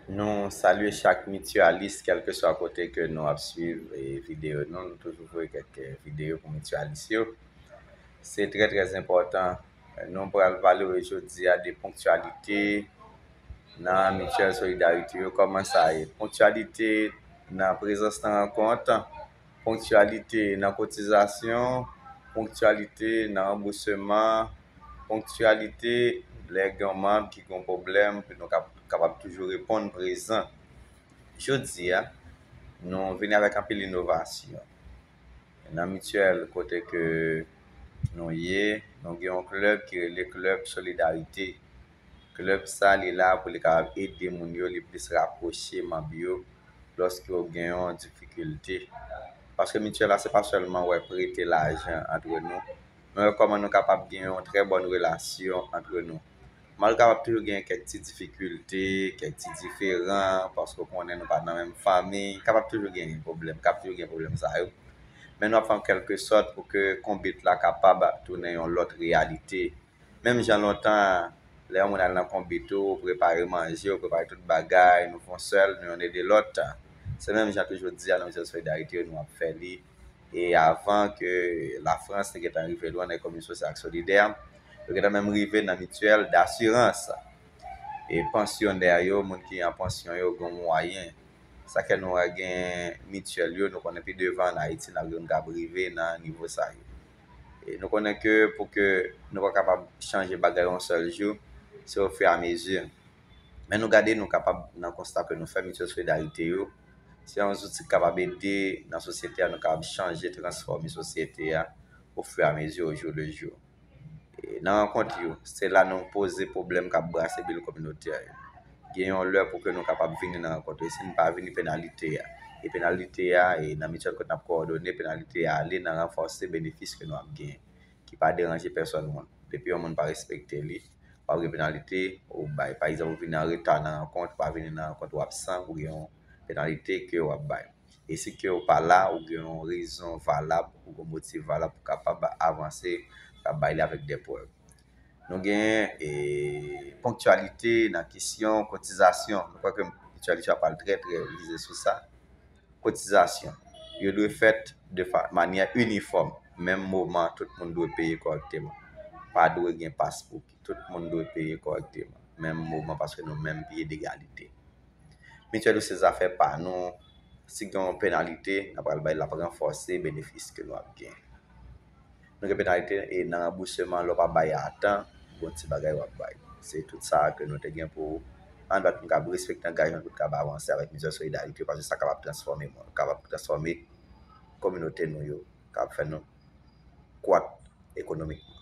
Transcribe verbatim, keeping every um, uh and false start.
Nou salye chak mityalis, kèlkeswa kote ke nou ap swiv e videyo nou. Nou toujou voye kèk videyo pou mityalis yo. Se trè, trè enpòtan. Nou pral pale jodi a de ponktyalite nan mityèl solidarite yo. Kòman sa ye? Ponktyalite nan prezans nan rankont, ponktyalite nan kotizasyon, ponktyalite nan ranbousman, ponktyalite lè gen yon manm ki gen yon pwoblèm, pou nou kap-, kapab toujou reponn prezan. Jodi a, nou vini avèk anpil inovasyon. Nan mityèl kote ke nou ye, nou gen yon klèb ki rele Klèb Solidarite. Klèb sa, li la pou li kapab ede moun yo, li plis rapwoche manm yo lòske yo gen yon difikilte. Paske mityèl la, se pa sèlman wè prete lajan antre nou, men wè kòman nou kapab gen yon trè bòn relasyon antre nou. Malgre kapab toujou gen kèk ti difikilte, kèk ti diferan, paske w konnen nou pa nan menm fanmi, kapab toujou gen pwoblèm, kapab toujou gen pwoblèm sa yo. Men nou ap fè an kèlke sòt pou ke konbit la kapab tounen yon lòt reyalite. Menm jan lontan, lè yon moun al nan konbit ou, ou prepare manje, ou prepare tout bagay, nou fè yon sèl, nou youn ede lòt. Se menm jan toujou di a nan mityèl solidarite yo, nou ap fè li. E avan ke Lafrans te gentan rive lwen nan ekonomi sosyal ak solidè, yo gentan menm rive nan mityèl dasirans. E pansyonè yo, moun ki an pansyon yo, gen mwayen. Sa fè nou wè gen mityèl yo, nou konnen pi devan an Ayiti, n ap gen moun k ap rive nan nivo sa yo. E nou konnen ke pou ke nou pa kapab chanje bagay yon sèl jou, se ofiramezi. Men nou gade, nou kapab, nan konsta ke nou fè, mityèl solidarite yo, se yon zouti ki kapab ede nan sosyete a, nou kapab chanje, transfòme sosyete a ofiramezi, au jour le jour. E nan rankont yo, se la nou poze pwoblèm k ap brase bil kominotè yo. Gen yon lè pou ke nou kapab vini nan rankont yo. E si nou pa vini, penalite a. E penalite a, e nan mityèl kote n ap kowòdone, penalite a ale nan ranfòse benefis ke nou ap genyen, ki pa deranje pèsòn moun. Depi yon moun pa respekte li, w ap gen penalite ou bay. Pa egzanp, ou vini an reta nan rankont, ou pa vini nan rankont, ou absan, ou gen yon penalite ke w ap bay. E si ke w pa la, ou gen yon rezon valab, ou gen yon motif valab pou kapab avanse, pou kapab bay li avèk de prèv. Nou gen, e, ponktyalite nan kesyon kotizasyon. Nou kwè ke mityèl yo ap pral trè, trè vize sou sa. Kotizasyon yo dwe fèt de fa-, manyè inifòm. Menm moman, tout moun dwe peye kòrèkteman. Pa dwe gen paspouki. Tout moun dwe peye kòrèkteman. Menm moman, paske nou menm pye degalite. Mityèl yo se zafè pa nou. Si gen yon penalite, n ap pral bay, l ap ranfòse benefis ke nou ap gen. Nou gen penalite e nan ranbousman, lè w pa bay a tan, gon ti bagay w ap bay. Se tout sa ke nou te gen pou ou. Ann bat pou n kapab respekte angajman, pou n kapab avanse avèk mityèl solidarite, paske sa kapab transfòme moun, kapab transfòme kominote nou yo, kapab fè nou kwat ekonomikman.